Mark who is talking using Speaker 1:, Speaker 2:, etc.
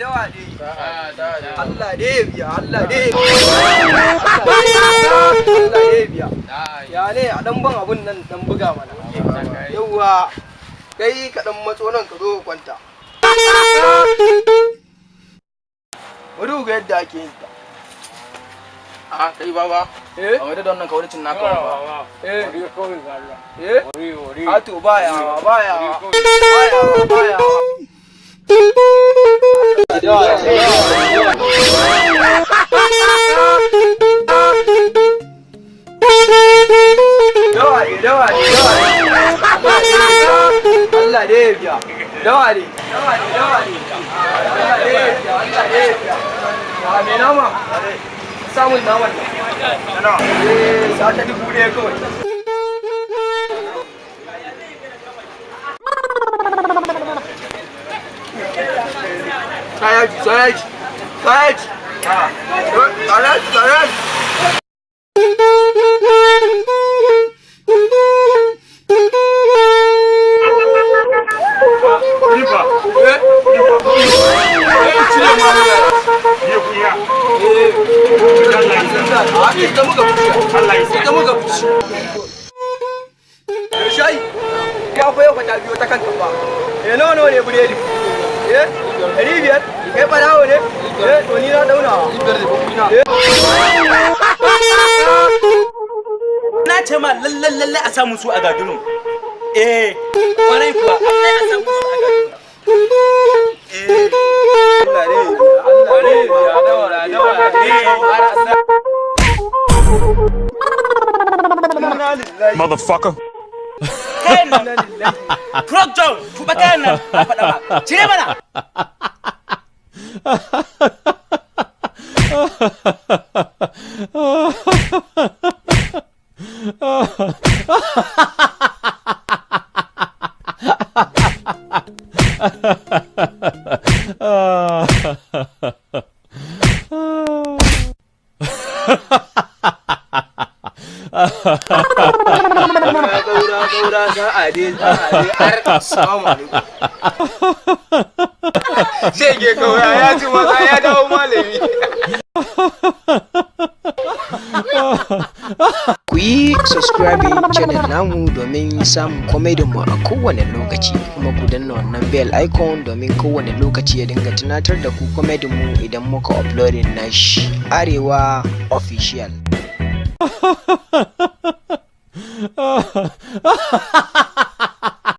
Speaker 1: Dawa ne. Allah ne ya biya, Allah ne ya biya. Allah ne ya biya. Ya ne a dan ban abun nan dan buga mana. Yawwa. Kai ka dan matso nan ka zo ka kwanta. Bari ku ga yadda ake yin ta.
Speaker 2: A kai baba.
Speaker 1: Eh?
Speaker 2: A wadda wannan kawarcin naka ba.
Speaker 1: Eh. Eh? A to baya baya. Baya baya. Dawa ne, dawa ne, dawa ne. Allah ne ya biya. Dawa ne, dawa ne, dawa ne. Allah ne ya biya, Allah ne ya biya. A me nama? Samun naman nan. Eh, sata 1000 kawai. Sayaji, sayaji, sayaji. Sayaji, sayaji.
Speaker 3: Riba.
Speaker 1: Eh, cire ma wuya.
Speaker 3: Ye kuya.
Speaker 1: Eh, a ita muka fushi.
Speaker 3: Allah ya sa.
Speaker 1: Ita muka fushi. Shayi, ya fa yau ta biyo ta kanta ba. Eh, nawa nawa ne buredi? Eh, 500? Kai ɓarawo ne? Eh, to ni na dauna. Eh.
Speaker 4: Na ce ma lalle lalle a samu su a gadinu. Eh, kwarai kuwa, lallai a samu su a gadinu. Eh,
Speaker 1: Allah ne ya biya, Allah ne ya biya, dawa, dawa, Inna lillahi.
Speaker 3: Motherfucker.
Speaker 4: Kayan nan. Frog John, tuba kayan nan, na faɗa ma. Cire mana.
Speaker 1: Gaura, gaura, sa'a dai, sa'a dai, har assalamu alaikum.
Speaker 2: Shege kaura ya ci maza ya dawo malami.
Speaker 5: Ku yi subscribing channel namu domin samun comedy mu a kowane lokaci, kuma ku danna wannan bell icon domin kowane lokaci ya dinga tunatar da ku comedy mu idan muka uploading nashi. Arewa Official.